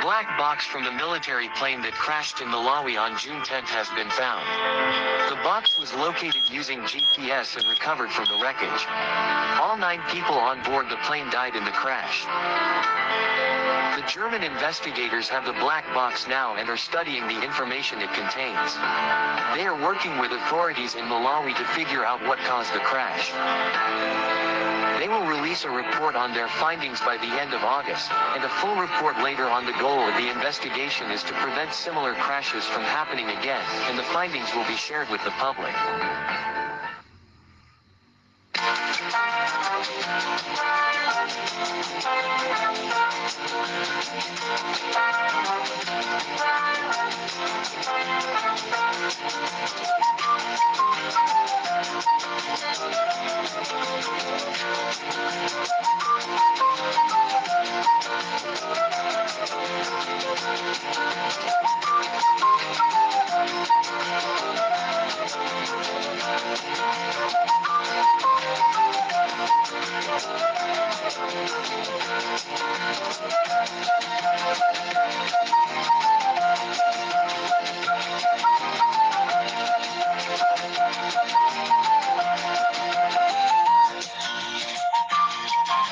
Black box from the military plane that crashed in Malawi on June 10 has been found. The box was located using GPS and recovered from the wreckage. All 9 people on board the plane died in the crash. The German investigators have the black box now and are studying the information it contains. They are working with authorities in Malawi to figure out what caused the crash. They will release a report on their findings by the end of August, and a full report later on. The goal of the investigation is to prevent similar crashes from happening again, and the findings will be shared with the public.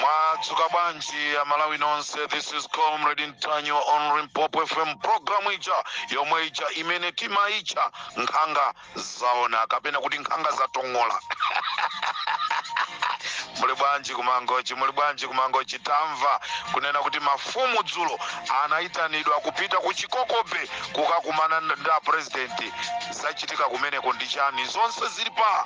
Mwadzuka bwanji Amalawi nonse? This is Comrade Ntanyiwa on Limpopo FM, programu ija yomwe ija imene timaitcha Nkhanga Zaona, kapena kuti Nkhanga Zatong'ola. Muli bwanji kuMangochi? Muli bwanji kuMangochi? Tamva kunena kuti mafumu dzulo anayitanidwa kupita ku Chikokobe kukakumana ndi president. Zachitika kumeneko ndi chani? Zonse zili pa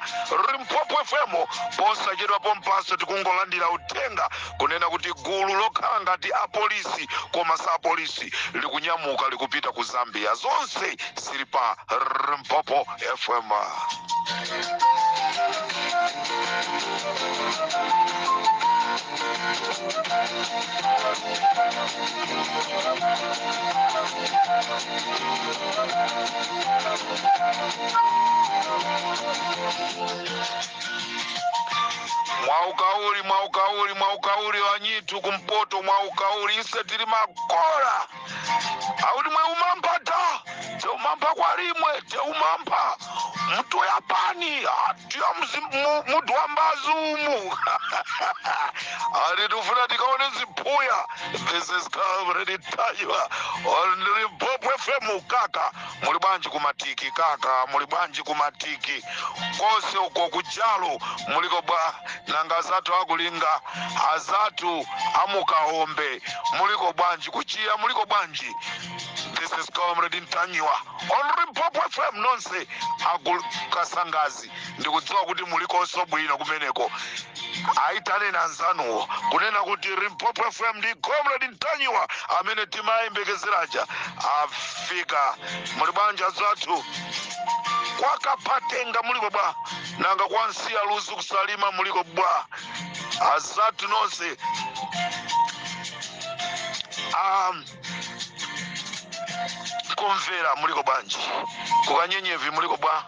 Limpopo FM posachedwa pompaso. Tikungolandira uthenga kunena kuti gulu lokhala ngati apolisi koma sa apolisi likunyamuka, likupita ku Zambia. Zonse zili pa Limpopo FM. Mwaukauli, mwaukauli, mwaukauli wanyitu kumpoto, mwaukauli ise tili makola auti mwe umampa ta teumampa kwalimwe teumampa mtu yapani tuya mutu wa mbazumu ali tufuna tikaone ziphuya. This is Comrade Ntanyiwa on Limpopo FM. Kaka, muli bwanji kumatiki? Kaka, muli bwanji kumatiki konse uko kuchalo? Muliko bwa? Nanga azathu akulinga, azathu amukahombe, muliko bwanji? Kuchiya muliko bwanji? This is Comrade Ntanyiwa on Limpopo FM. Nonse akukasangazi, ndikudziwa kuti mulikonso bwino kumeneko. Aitane na anzanuwo kunena kuti Limpopo FM ndi Comrade Ntanyiwa amene timayembekezeraja afika. Muli bwanji azathu kwakapatenga? Muliko bwa? Nanga kwansiya luzu kusalima, muliko bwa azathu nonse? Kumvera, muliko bwanji? Kukanyenyevi muliko bwa?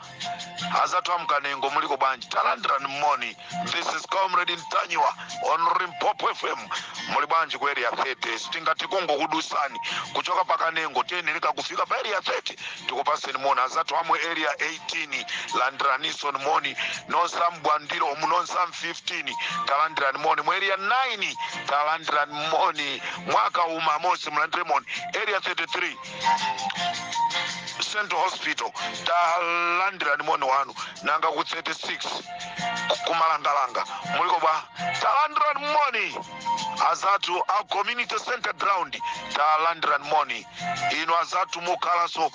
Azathu amkanengo muliko bwanji? Talandirani moni. This is Comrade Ntanyiwa on Limpopo FM. Muli bwanji ku Area 30? Sitingati kungokudusani kuchoka pakanengo tiyeneleka kufika pa Area 30, tikupaseni moni. Azathu amwe Area 18, landiraniso moni. Nonse ambwandiro omu, nonse am 15, talandirani moni. Mu Area 9, talandirani moni. Mwaka uma mosi, mulandire moni. Area 33, Central Hospital, talandirani moni wanu. Nanga ku 36 kumalangalanga muliko bwa? Talandirani moni. Azathu a Community Center Ground, talandirani moni. Inu azathu mukhalanso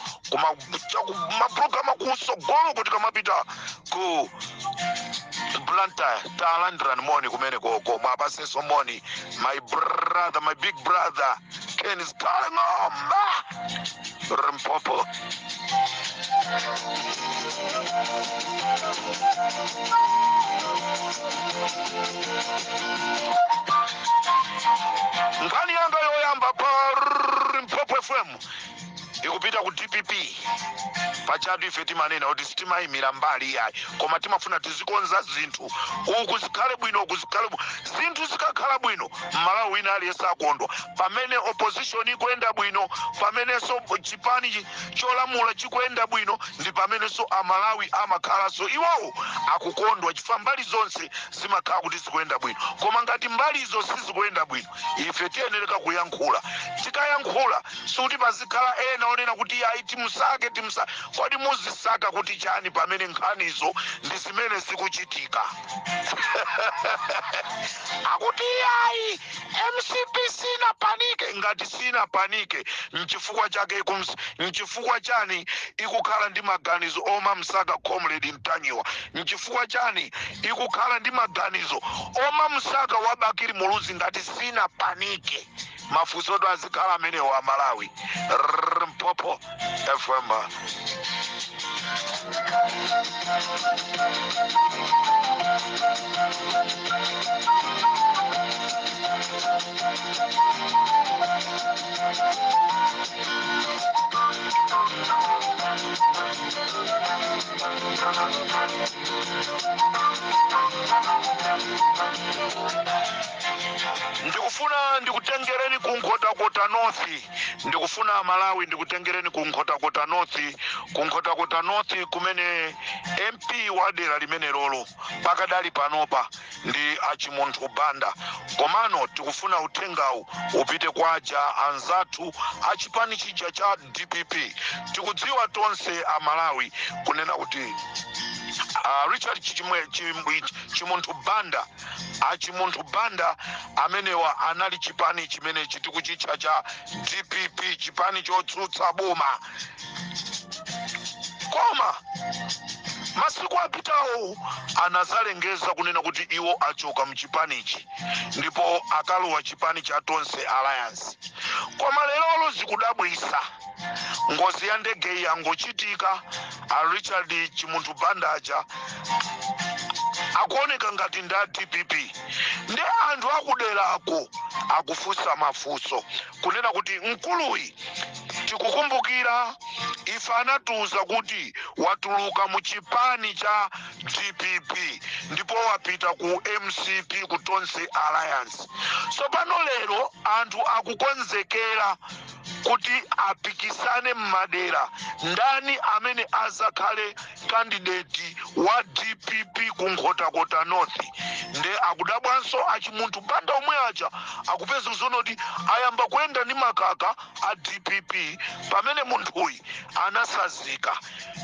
mapulogalamu kusogolo kuti kamapita ku Blantyre, talandirani moni kumene koko. Mwapasenso moni my brother, my big brother Kenis Kaleng'omba. Limpopo. Nkhani yanga yoyamba pa Limpopo FM ikupita ku DPP. Pachatu ife timanena kuti sitimayimira mbali yayi, koma timafuna tizikonza zinthu, uku zikhale bwino, uku zikhale bwino. Zinthu zikakhala bwino, Mmalawi wina aliyense akondwa. Pamene opposition ikuyenda bwino, pamenenso chipani cholamula chikuyenda bwino, ndi pamenenso Amalawi amakhalanso iwowo akukondwa, chifukwa mbali zonse zimakhala kuti zikuyenda bwino. Koma ngati mbalizo sizikuyenda bwino, ife tiyenereka kuyankhula. Tikayankhula, sikuti pazikhala ena onena kuti ayi, timusake, timusake. Kodi muzisaka kuti chani pamene nkhanizo ndi zimene zikuchitika? Akuti ayi, MCP sinapanike. Ngati sinapanike, nchifukwa chake nchifukwa chani ikukhala ndi maganizo oma msaka Comrade Mtanyiwa? Nchifukwa chani ikukhala ndi maganizo oma msaka wa Bakili Muluzi ngati sinapanike? Mafunso azikhala amenewo, Amalawi. Limpopo FM. Ndikufuna ndikutengereni ku Nkhotakota North. Ndikufuna, Malawi, ndikutengereni ku Nkhotakota North, ku Nkhotakota North kumene MP wa dera limene lolo pakadali panopa ndi Achimunthu Banda. Komano tikufuna uthengawu upite kwa aja anzathu achipani chija cha DPP. Tikudziwa tonse Amalawi kunena kuti Richard Chimunthu Banda, Achimunthu Banda amenewa anali chipani chimenechi tikuchitcha cha DPP, chipani chotsutsa boma. Koma masiku apitawo anazalengeza kunena kuti iwo achoka mchipanichi ndipo akalowa chipani cha Tonse Alliance. Koma lerolo zikudabwisa, ngozi ya ndege yangochitika, a Richard Chimunthu Banda aja akuoneka ngati nda DPP. Ndi anthu akuderako akufunsa mafunso kunena kuti mkuluyi, tikukumbukira ife anatiuza kuti watuluka mu chipani cha DPP ndipo wapita ku MCP, ku Tonse Alliance. Tsopano lero anthu akukonzekera kuti apikisane m'madera, ndani amene azakhale candidate wa DPP ku Nkhotakota North. Nde akudabwanso Achimunthu Banda omwe aja akupeza zonoti ayamba kuyenda ndi makaka a DPP pamene munthuyi anasazika.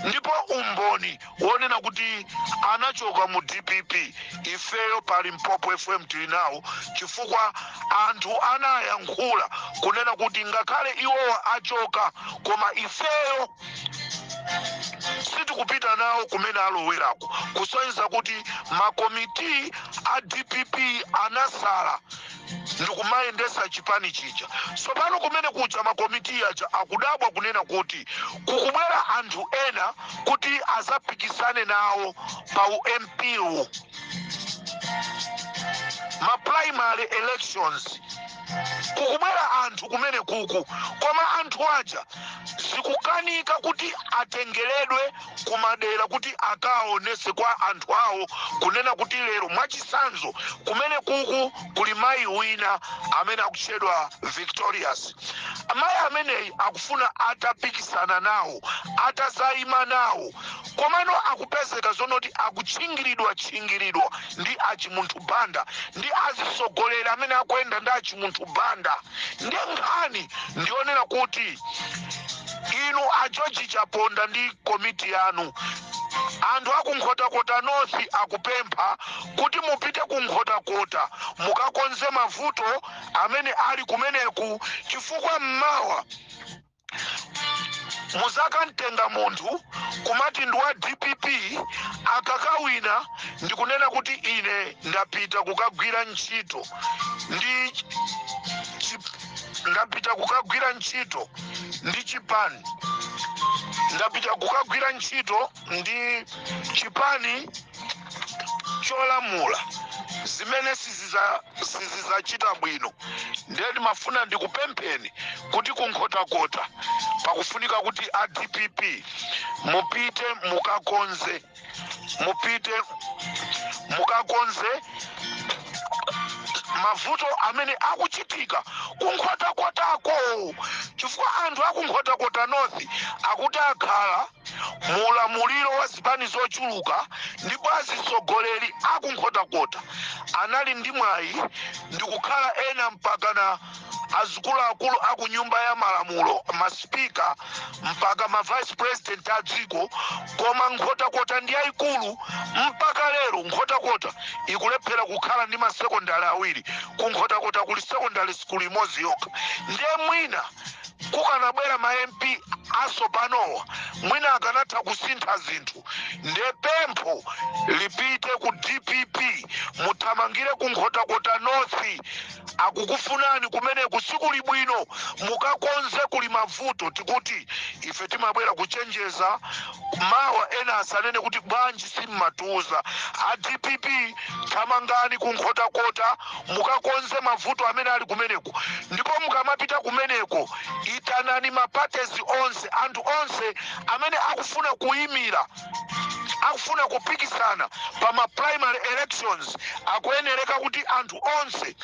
Ndipo umboni wonena kuti anachoka mu DPP ifeyo pa Limpopo FM tili nawo, chifukwa anthu anayankhula kunena kuti ngakhale iwowa achoka, koma ifeyo sitikupita nawo kumene alowerako, kusonyeza kuti makomiti a DPP anasala ndikumayendesa chipani chija. Tsopano kumene kuja makomiti aja akudabwa kunena kuti kukubwera anthu ena kuti azapikisane nawo pa uMP, ma primary elections. Kukubwera anthu kumene kuku, koma anthu aja zikukanika kuti atengeredwe kumadera kuti akaonese kwa anthu awo kunena kuti lero, mwachisanzo, kumene kuku kuli mayi wina amene akutchedwa Victorious. Mayi ameneyi akufuna atapikisana nawo, atazayima nawo, komano akupezeka zonoti akutchingiridwa tchingiridwa ndi Achimunthu Banda ndi azisogoleri amene akuyenda ndi Achimunthu Banda. Ndi nkhani ndionera kuti inu a George Chaponda ndi komiti yanu, anthu akuNkhotakota North akupempha kuti mupite ku Nkhotakota mukakonze mavuto amene ali kumeneku, chifukwa mmawa muzakamtenga munthu kumati ndi wa DPP, akakawina ndikunena kuti ine ndapita kukagwira ntchito ndi ndapita kukagwira ntchito ndi chipani, ndapita kukagwira ntchito ndi chipani cholamula, zimene sizizachita bwino. Ndiye ndimafuna ndikupempheni kuti kuNkhotakota pakufunika kuti a DPP mupite mukakonze, mupite mukakonze. Mavuto amene akuchitika kunkhotakotako, chifukwa anthu akunkhotakota North akuti akhala muulamuliro wa zipani zochuluka, ndipo azitsogoleri akunkhotakota anali ndi mwayi ndikukhala ena mpaka na azikuluakulu aku Nyumba ya Malamulo, masipika, mpaka ma vice president a dziko. Koma Nkhotakota ndi yayikulu, mpaka lero Nkhotakota ikulephera kukhala ndi masekondari awiri. Kunkhotakota kuli secondary school imodzi yokha. Ndiye mwina kukanabwera ma MP asopanowa, mwina akanatha kusintha zinthu. Ndiye pempho lipite ku DPP, muthamangire ku Nkhotakota North, akukufunani kumeneku. Sikuli bwino, mukakonze, kuli mavuto. Tikuti ife timabwera kuchenjeza, mawa ena asanene kuti bwanji simmatuza. A DPP, thamangani ku Nkhotakota, mukakonze mavuto amene ali kumeneko. Ndipo mukamapita kumeneko, itanani ma parties onse, anthu onse amene akufuna kuyimira, akufuna kupikisana pa ma primary elections. Akuyenereka kuti anthu onse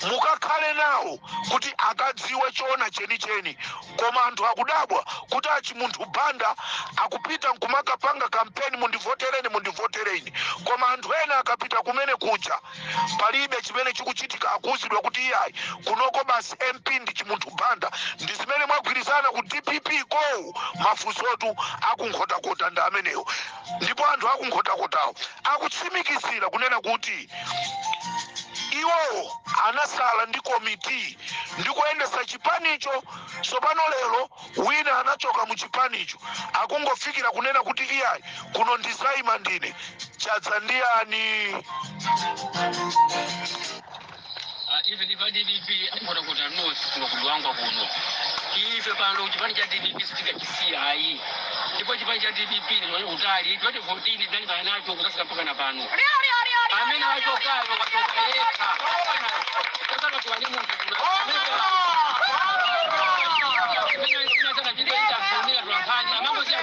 mukakhale nawo kuti akadziwe choona chenicheni. Koma anthu akudabwa kuti achimunthu Banda akupita nkumakapanga kampeni, "Mundivotereni, mundivotereni," koma anthu ena akapita kumene kuja palibe chimene chikuchitika. Akuwuzidwa kuti iyayi, kunoko basi MP ndi Chimunthu Banda. Ndi zimene mwagwirizana ku DPP ko? Mafunsotu akunkhotakota ndi amenewo. Ndipo anthu akunkhotakotawo akutsimikizira kunena kuti iwowo anasala ndi komiti ndi kuyendesa chipanicho. Tsopano lero wina anachoka mu chipanicho, akungofikira kunena kuti iyayi, kuno ndizayima ndine. Chadza ndiyani? Ife ndi pa DPP Nkhotakota North, kuno kudwangwa kuno. Ife pano chipani cha DPP sitingachisiya ayi, ndipo chipani cha DPP ndi utali 2014 tinalimbana nacho kuzafika mpaka na pano. Amene wachokayo wachoka yekha, osakachoka ndi munthu kuno. Amene sanachite interview tulankhani amangosiya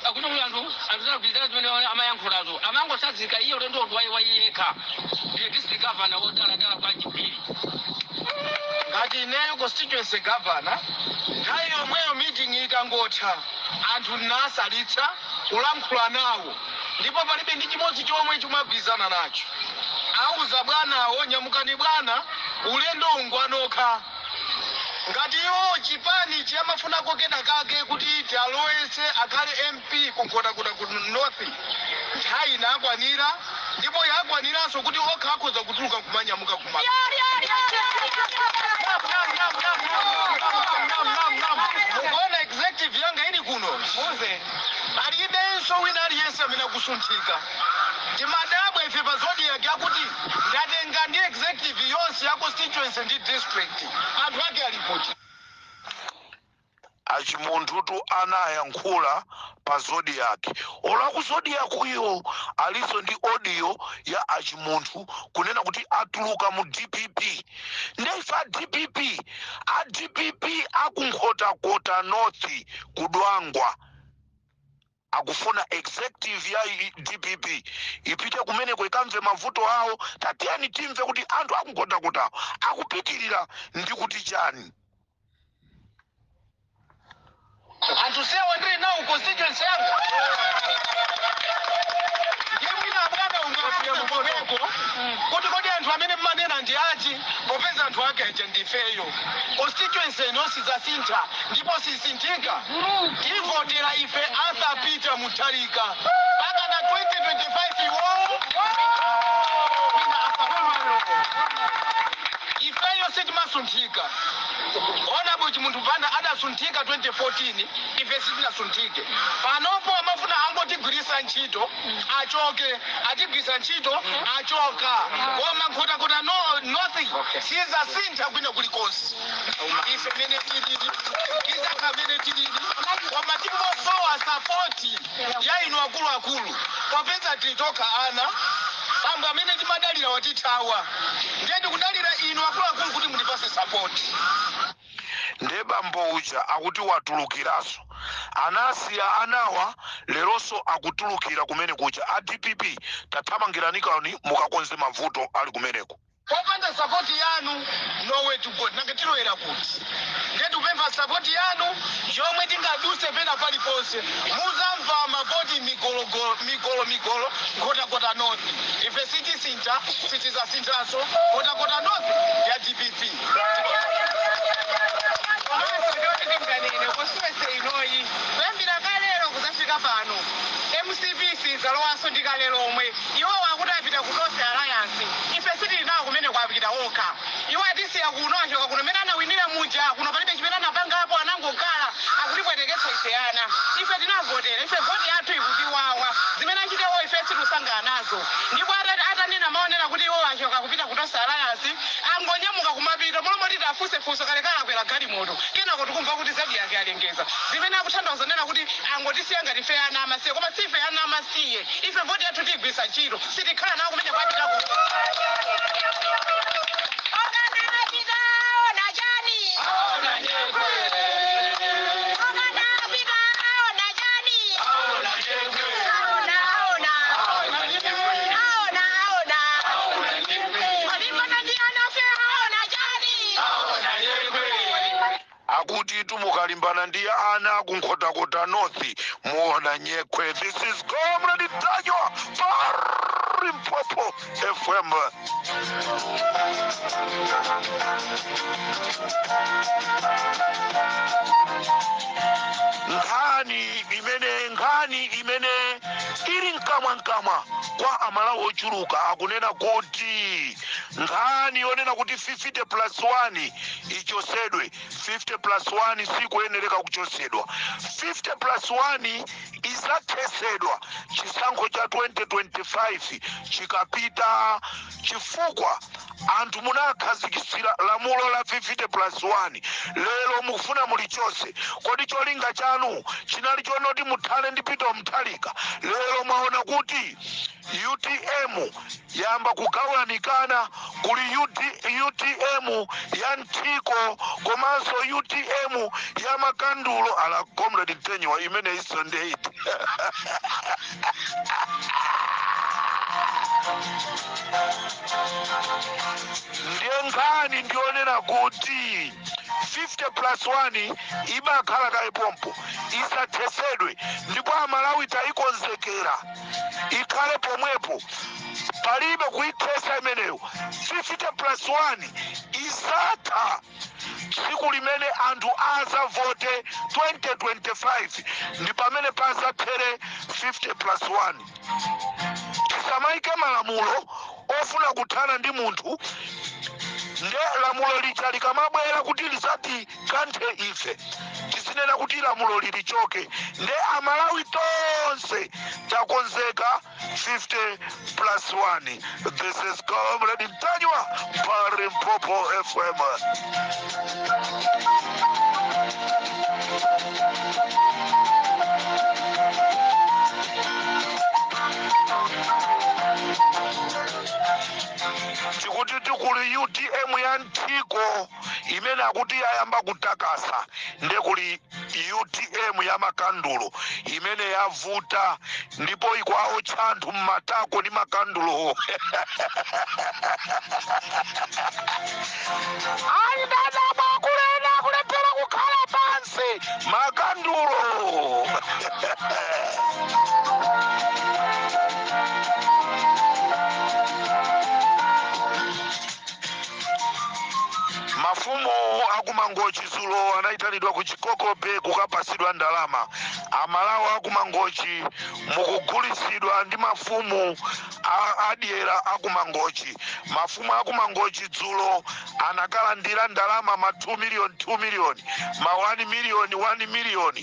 akuti kuli anthu sanagwirizana zimene amayankhulazo, amangosazika iye ulendo wa yekha. Ndiye district governor wodaladala kwa Chipiri. Ngati ineyo constituency governor, nthawi yomweyo meeting ikangotha, anthu ndinasalitsa kulankhula nawo, ndipo palibe ndi chimodzi chomwe chimagwirizana nacho. Auza bwanawo, "Nyamukani bwana, ulendo ungwanokha." Ngati iwo chipani chiyamafunako kena kake kuti tialowetse akhale MP kunkhotakota ku North, nthawi inakwanira, ndipo yakwaniranso kuti okha akhoza kutuluka kumanyamuka kuma. Mukuona executive yanga ili kuno, palibenso wina aliyense amene akusunthika. Timadabwa ife pa Zodiak akuti ndatenga ndi executive yonse ya constituency ndi district, anthu ake alipochi. Achimunthutu anayankhula pa Zodiak. Olaku Zodiak iyo alinso ndi audio ya achimunthu kunena kuti atuluka mu DPP. Ndeife a DPP, a DPP akunkhotakota North kudwangwa akufuna executive ya DPP ipite kumeneko ikamve mavuto awo. Tatiyeni timve kuti anthu akunkhotakotawo akupitirira ndi kuti chani. Anthu sewa ndili nawo constituency yanga. Ndiye mwina bwana ungafika komweko kuti kodi anthu amene mmanena ndi achi, popeza anthu ake aja ndifeyo. Constituency ino sizasintha ndipo sisinthika. Tivotera ife Arthur Peter Mutharika mpaka na 2025. Iwowo wina asakhulupirire, ifeyo sitimasunthika. Ona bwiti, munthu Banda adasunthika 2014, ife sitinasunthike. Panopo amafuna angotigwirisa ntchito achoke, atigwirisa ntchito achoka, koma Nkhotakota no North sizasintha kwina kulikonse. Ife mene tilili izakha mene tilili, koma tingosowa support ya inu akuluakulu, popeza tilitoka ana bambo amene timadalira watithawa. Ndiye tikudalira inu akuluakulu kuti mutipase support. Nde bambo uja akuti watulukiranso. Anasiya anawa, leronso akutulukira kumene kucha. A DPP, tathamangiranikani mukakonze mavuto ali kumeneko. Popanda support yanu, no way to go. Nange tilowera kuti? Nde tikupempha support yanu yomwe tingaduse pena paliponse. Muzamva mavoti migologolo, migolo migolo. Nkhotakota North ife sitisintha, sitizasinthanso. Nkhotakota North ya DPP. Komanso ndoti tinganene, constituency inoyi, kuyambira kalero kuzafika pano, MCP sizalowanso ndi kale lomwe. Iwo wakuti apita ku Tonse Alliance, ife sitili nawo kumene kwapita okha. Iwo atisiya kuno, achoka kuno mene anawinira muja. Kuno palibe chimene anapangapo, anangokhala akutipweteketsa ife ana. Ife tinavotera, ife voti yathu ikutiwawa. Zimene achitewo ife sitisangana nazo. Ndipo atanena maonera kuti iwo achoka kupita ku Tonse Alliance, angonyamuka kumapita molomwe titafunsefunso kalekale akwera galimoto. Kenako tikumva kuti Zodiak alengeza zimene akutanthauza nena kuti angotisiya ngati ife ana amasiye. Koma si ife ana amasiye. Ife voti yathu tiyigwisa ntchito, sitikhala nawo kumene kwapitako. Okanapita ona chani? Okanapita ona chani? Aona, aona. Aona, aona. Olimbana ndi anafe, aona chani? Akuti mukalimbana ndi ana kuNkhotakota North muona nyekhwe. This is Comrade Ntanyiwa, Limpopo FM. Nkhani imene ili mkamwa mkamwa kwa Amalawi ochuluka, akunena kuti nkhani yonena kuti 50 plus 1 ichosedwe, 50 plus 1 sikuyenereka kuchosedwa. 50 plus 1 izathesedwa chisankho cha 2025 chikapita, chifukwa anthu munakhazikitsira lamulo la 50 plus 1, lero mukufuna mulichose. Kodi cholinga chanu chinali chonoti muthane ndi Peter Mutharika? Lero mwaona kuti UTM yamba kugawanikana. Kuli UTM ya Mthiko komanso UTM ya makandulo. Ala, Comrade Ntanyiwa, imene iso ndeiti. Ndiye nkhani ndionena kuti 50 plus 1 imakhala kaipompo, isathesedwe, ndipo Amalawi tayikonzekera, ikhale pomwepo, palibe kuithesa imeneyo. 50 plus 1 isatha tsiku limene anthu azavote 2025, ndi pamene pazathere 50 plus 1. Tisamaike malamulo ofuna kuthana ndi munthu, nde lamulo lija likamabwera kuti lisati kanthe ife, tizinena kuti lamulo lilichoke. Nde Amalawi tonse takonzeka 50 plus 1. This is Comrade Ntanyiwa, Limpopo FM. Tikuti tikuli UTM ya Mthiko imene akuti yayamba kutakasa, nde kuli UTM ya makandulo imene yavuta ndipo ikwaotcha anthu mmatako ndi makandulo. Ali dadabwa kulena kulephera kukhala pansi, makandulo. Mafumu akuMangochi zulo anayitanidwa ku Chikokope kukapasidwa ndalama. Amalawi akuMangochi, mukugulisidwa ndi mafumu adyera akuMangochi. Mafumu akuMangochi dzulo anakalandira ndalama, ma 2 million, 2 million, ma 1 million, 1 million,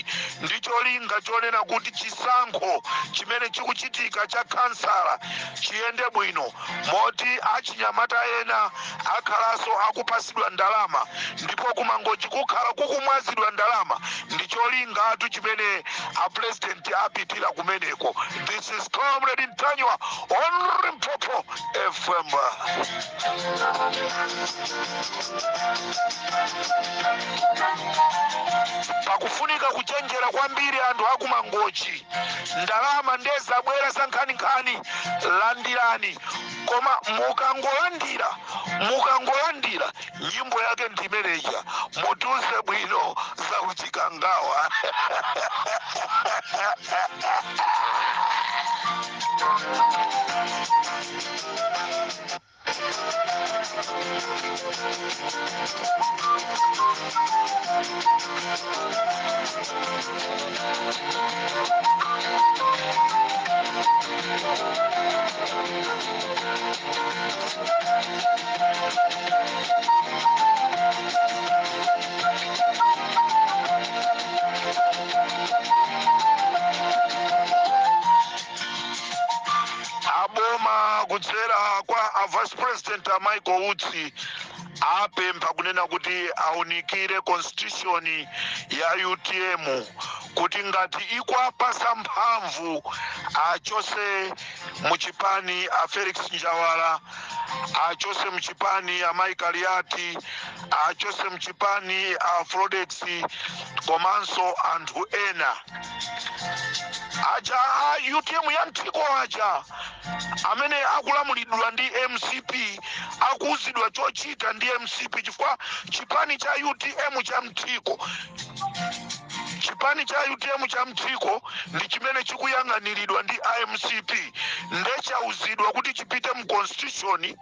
ndi cholinga chonena kuti chisankho chimene chikuchitika cha kansala chiyende bwino. Moti achinyamata ena akhalanso akupasidwa ndalama, ndipo kuMangochi kukhala kukumwazidwa ndalama, ndi cholingatu chimene a president apitira kumeneko. This is Comrade Ntanyiwa on On Limpopo FM. Pakufunika kuchenjera kwambiri anthu akumangochi. Ndalama ndezabwera za nkhaninkhani, landirani, koma mukangolandira, mukangolandira, nyimbo yake ndimeneja, mutuze bwino za kuchikangawa. Aboma kudzera kwa a Vice President a Michael Usi apempha kunena kuti aunikire constitution ya UTM kuti ngati ikuwapasa mphamvu achose muchipani a Felix Njawala, achose muchipani a Michael Yati, achose muchipani a Frodex, komanso anthu ena aja a UTM ya mthiko aja amene akulamulidwa ndi MCP, akuuzidwa chochita ndi MCP, chifukwa chipani cha UTM cha mthiko, chipani cha UTM cha mthiko ndi chimene chikuyang'aniridwa ndi IMCP, ndechauzidwa kuti chipite mu constitution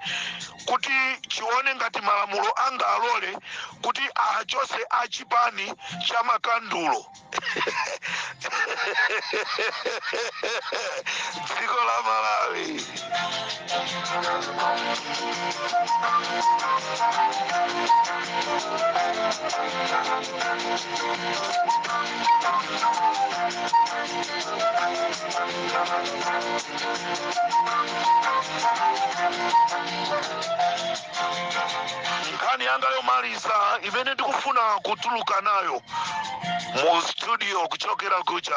kuti chione ngati malamulo anga alole kuti achose achipani cha makandulo. Dziko la Malawi. Nkhani yanga yomaliza imene ndikufuna kutuluka nayo mu studio kuchokera kuja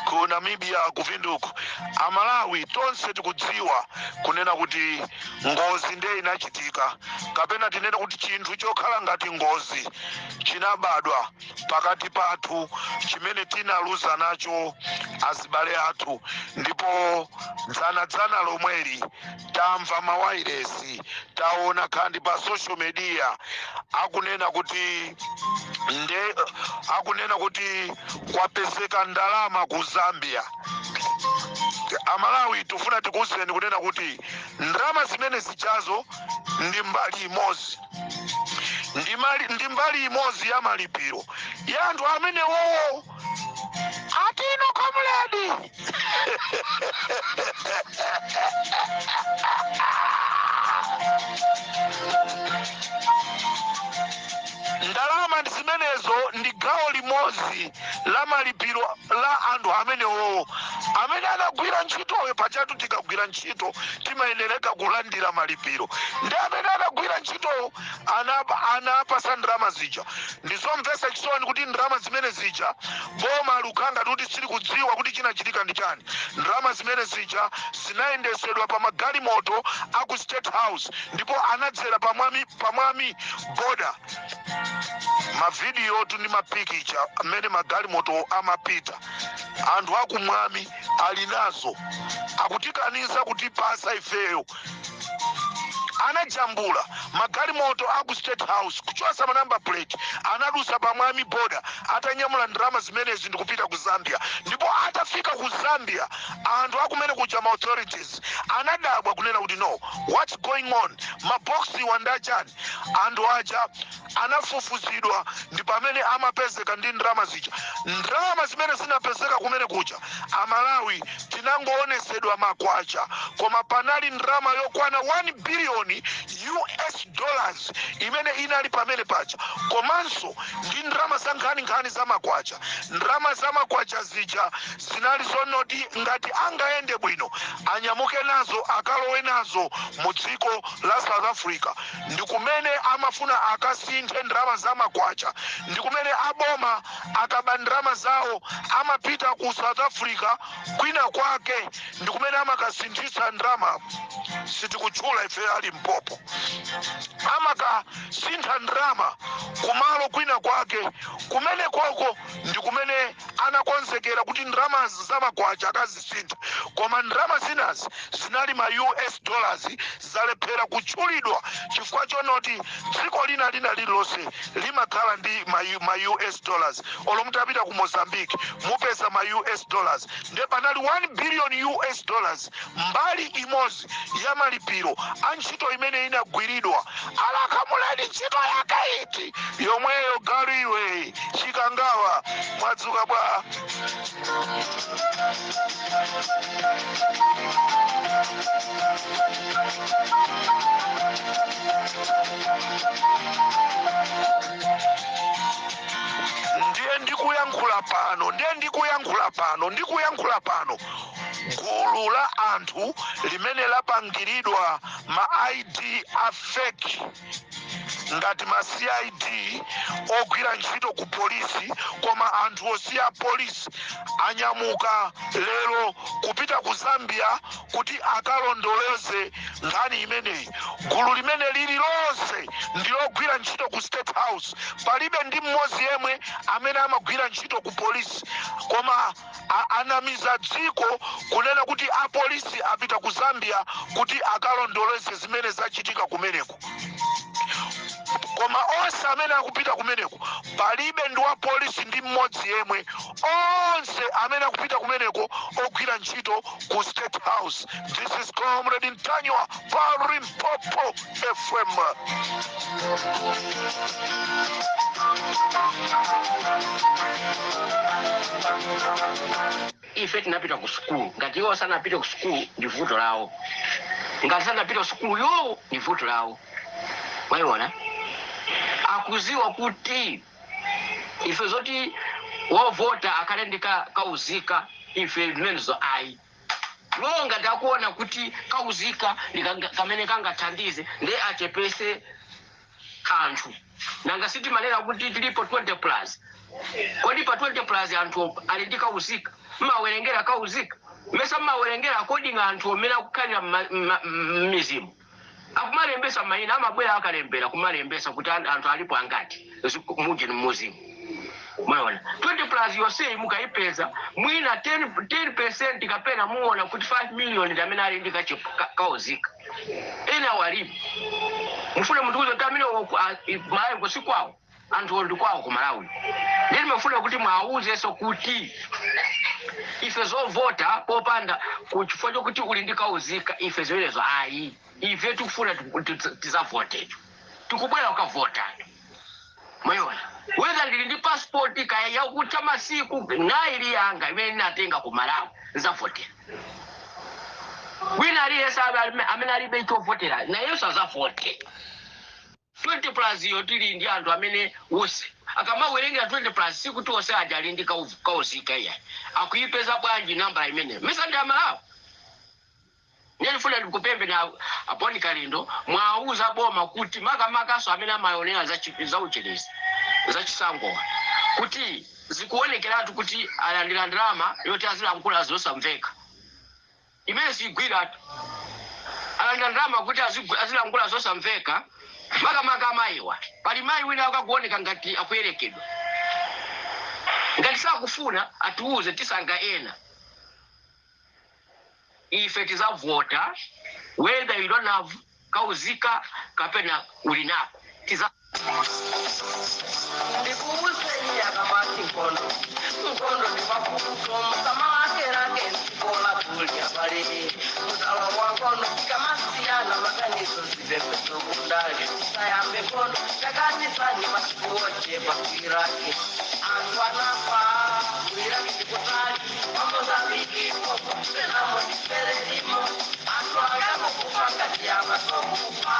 ku Namibia, ku Windhoek. Amalawi tonse tikudziwa kunena kuti ngozi ndiye inachitika, kapena tinene kuti chinthu chokhala ngati ngozi chinabadwa pakati pathu chimene tinaluza nacho azibale athu. Ndipo dzanadzana lomweli tamva mawairesi, taona khandi pa social media akunena kuti nde akunena kuti kwapezeka ndalama ku Zambia. Amalawi, tifuna tikuwuzeni kunena kuti ndalama zimene zichazo ndi mbali imodzi, ndi mbali imodzi ya malipiro ya anthu amene wowo atino comrade. Ndalama ndi zimenezo ndi gawo limodzi la malipiro la anthu amenewo amene anagwira ntchitoyo. Pachatu tikagwira ntchito timayenereka kulandira malipiro, ndi amene anagwira ntchitoyo anapasa ndalama zija. Ndizomvetsa chisoni kuti ndalama zimene zija boma lukhanga kuti sili kudziwa kuti chinachitika ndi chani. Ndalama zimene zija zinayendesedwa pa magalimoto aku State House ndipo anadzera pamwami border. Mavidiyo tu ndi mapikicha amene magalimoto amapita, anthu akumwami ali nazo, akutikaniza kutipasa ifeyo. Anajambula magalimoto aku State House kuchosa ma number plate, anadusa pamwami border atanyamula ndalama zimenezi ndikupita ku Zambia. Ndipo atafika ku Zambia, anthu akumene kuja, ma authorities anadabwa kunena kuti, "No, what's going on? Maboksi wandachani?" Anthu aja anafufuzidwa, ndi pamene amapezeka ndi ndalama zija. Ndalama zimene zinapezeka kumene kuja, Amalawi, tinangoonesedwa makwacha, koma panali ndalama yokwana 1 biliyoni. billion US dollars imene inali pamene paja, komanso ndi ndalama za nkhaninkhani za makwacha. Ndalama za makwacha zija zinali zonoti ngati angayende bwino anyamuke nazo, akalowe nazo mu dziko la South Africa. Ndi kumene amafuna akasinthe ndalama za makwacha, ndi kumene aboma akaba ndalama zawo amapita ku South Africa kwina kwake, ndi kumene amakasinthitsa ndalama. Sitikutchula ife ali Limpopo, amakasintha ndalama kumalo kwina kwake. Kumene koko ndi kumene anakonzekera kuti ndalama zamakwacha akazisintha, koma ndalama zinazi zinali ma US dollars, zalephera kutchulidwa chifukwa chonoti dziko lina lina lililonse limakhala ndi ma US dollars. Olo mutapita ku Mozambique mupeza ma US dollars. Ndiye panali 1 billion US dollars, mbali imodzi ya malipiro a ntchito imene inagwiridwa. Alakhamuleni, ntchito yake iti yomweyo? Galiwe Chikangawa, mwadzuka bwa? Ndiye ndikuyankhula pano, ndiye ndikuyankhula pano, ndikuyankhula pano, gulu la anthu limene lapangiridwa ma ID a fake ngati ma CID ogwira ntchito ku polisi, koma anthu osiya polisi, anyamuka lero kupita ku Zambia kuti akalondoleze nkhani imeneyi. Gulu limene lili lonse ndilogwira ntchito ku State House, palibe ndi mmodzi yemwe amene amagwira ntchito ku polisi, koma anamiza dziko kunena kuti apolisi apita ku Zambia kuti akalondoleze zimene zachitika kumeneko. Koma onse amene akupita kumeneko, palibe ndi wa polisi ndi mmodzi yemwe. Onse amene akupita kumeneko ogwira ntchito ku State House. This is Comrade Ntanywa pa Limpopo FM. Ife tinapita ku sukulu. Ngati iwo sanapite ku sukulu, ndi vuto lawo. Ngati sanapite ku sukulu yo, ndi vuto lawo. Mwayiona, akuziwa kuti ife zoti wovota akhale ndi kauzika, ife zimenezo ayi. Lo ngati akuona kuti kauzika ndi kamene kangathandize, ndi achepese anthu. Nanga sitimanena kuti tilipo 20 plus? Kodi pa 20 plus anthu ali ndi kauzika, mmawerengera kauzika mesa? Mmawerengera according anthu amene akukhalira m'mizimu, akumalembesa mayina, amabwera akalembera kumalembesa kuti anthu alipo angati muji mmuzimu. Mwaona, 20 plus yonseyi mukayipeza mwina 10% kapena muona kuti 5 million ndi amene ali ndi kauzika, ena walipo. Mufune munthu kuti amene Malawi kusi kwawo, anthu ndi kwawo ku Malawi. Ndiye ndimafuna kuti mwauzenso kuti ife zovota popanda kuchifukwa chokuti uli ndi kauzika, ife zimenezo ayi. Ife tikufuna tizavotecho, tikubwera kukavota. Mwayiona, whether ndili ndi passport kaya yakutha masiku naili yanga imene ndinatenga ku Malawi, nzavotera. Wina aliyense amene alibe chovotera nayenso azavote. 20 plus iyo tili ndi anthu amene wose akamawerengera 20 plus, sikuti wose aja ali ndi kauzika iya. Akuipeza bwanji namba imeneyo? Mesa ndi Amalawi? Ndifuna ndikupembe na a Bon Kalindo, mwauza boma kuti makamakaso amene amaonera za uchelezi zachisangowa kuti zikuonekeratu kuti alandira ndalama yoti azilankhula zosamveka, imene sigwiratu. Alandira ndalama kuti azilankhula zosamveka, makamaka amayiwa. Pali mayi wina akakuoneka ngati akuyerekedwa. Ngati sakufuna atiuze, tisanga ena. Ife tizavota whether you don't have kauzika kapena uli nako, tiza Ndikuuzeni, akamati nkondo, nkondo ndi mavuto, msamawakerake ntikola kulya pali mutalo wa nkondo. Tikamasiyana maganizo, zipembedzo, kundale, tisayambe nkondo. Takanisani, masiku ochepa ku Iraki anthu anafa. Ku Iraki ndikutali, pa Mozambiki popo penamo ndiferelimo, anthu angakukufa ngati amasokufa.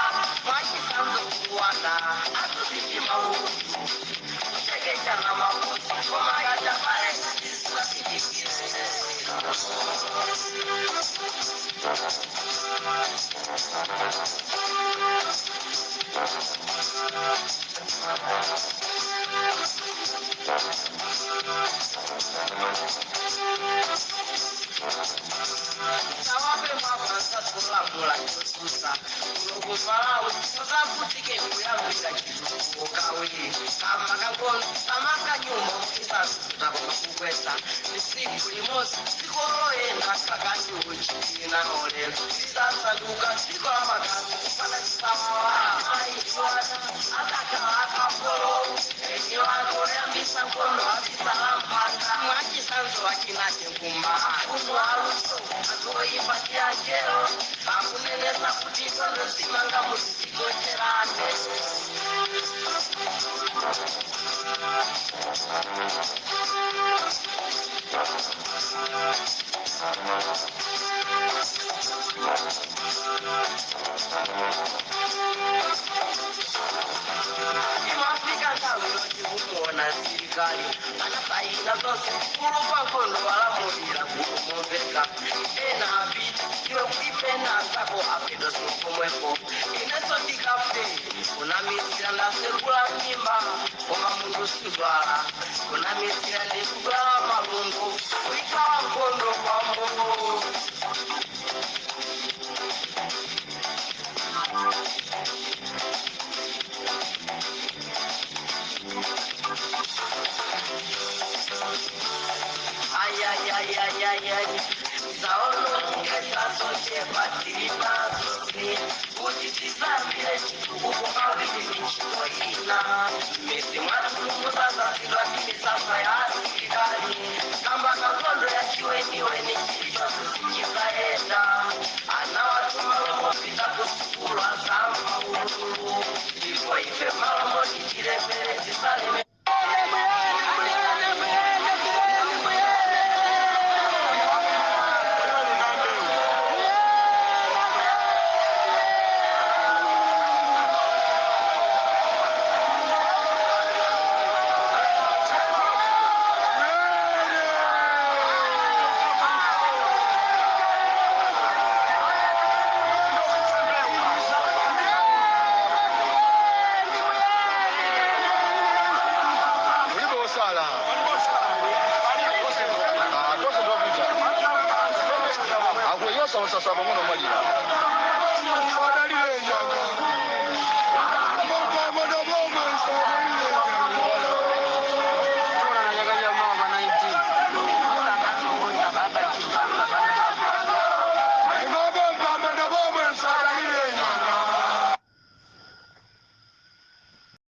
Tawape mabasa kulamula chosusa kunokumalawi musavutike kuyambira chitukuko kawiri kamba kangono kamakanyumba mukisasuta kumakukwesa lisiku limodzi dziko loyenda kakati uchitina olero lisasanduka dziko lamakazi kupana chisawawa aiwana akakhala akapolo eni wako oyambisa nkondo abisalampaka mwachisanzo achinate nkumba kuno aluso atoimba tiachero akunenesa kuti nkondo zimanga muzigocherane. Imafika nthawi yoti kumuona msilikali anasaina zonse kulupa nkondo walamulira kulumomveka ena apita iwe kuipena anzako apedo sokomwepo inenso ndikafe kunamisira ndasekula mimba koma munthu sidwala kunamisira ndikudwala malungu kuikawa nkondo kwambo. Ayayayayayay zaonongeza tiri kuti tizambire chitukuko kawiri ntchito ina midzi mwathu musazazidwa ndi misasa ya asilikali kamba kankondo ya chiweniweni chilichonse sichizayenda ana wathu malomopita kusukulu azamva ululu ndipo ife malomoti chilemere tisaleme. Ulibe osala. Ah, tose ndopita. Akuyosa usasa pang'ono malira.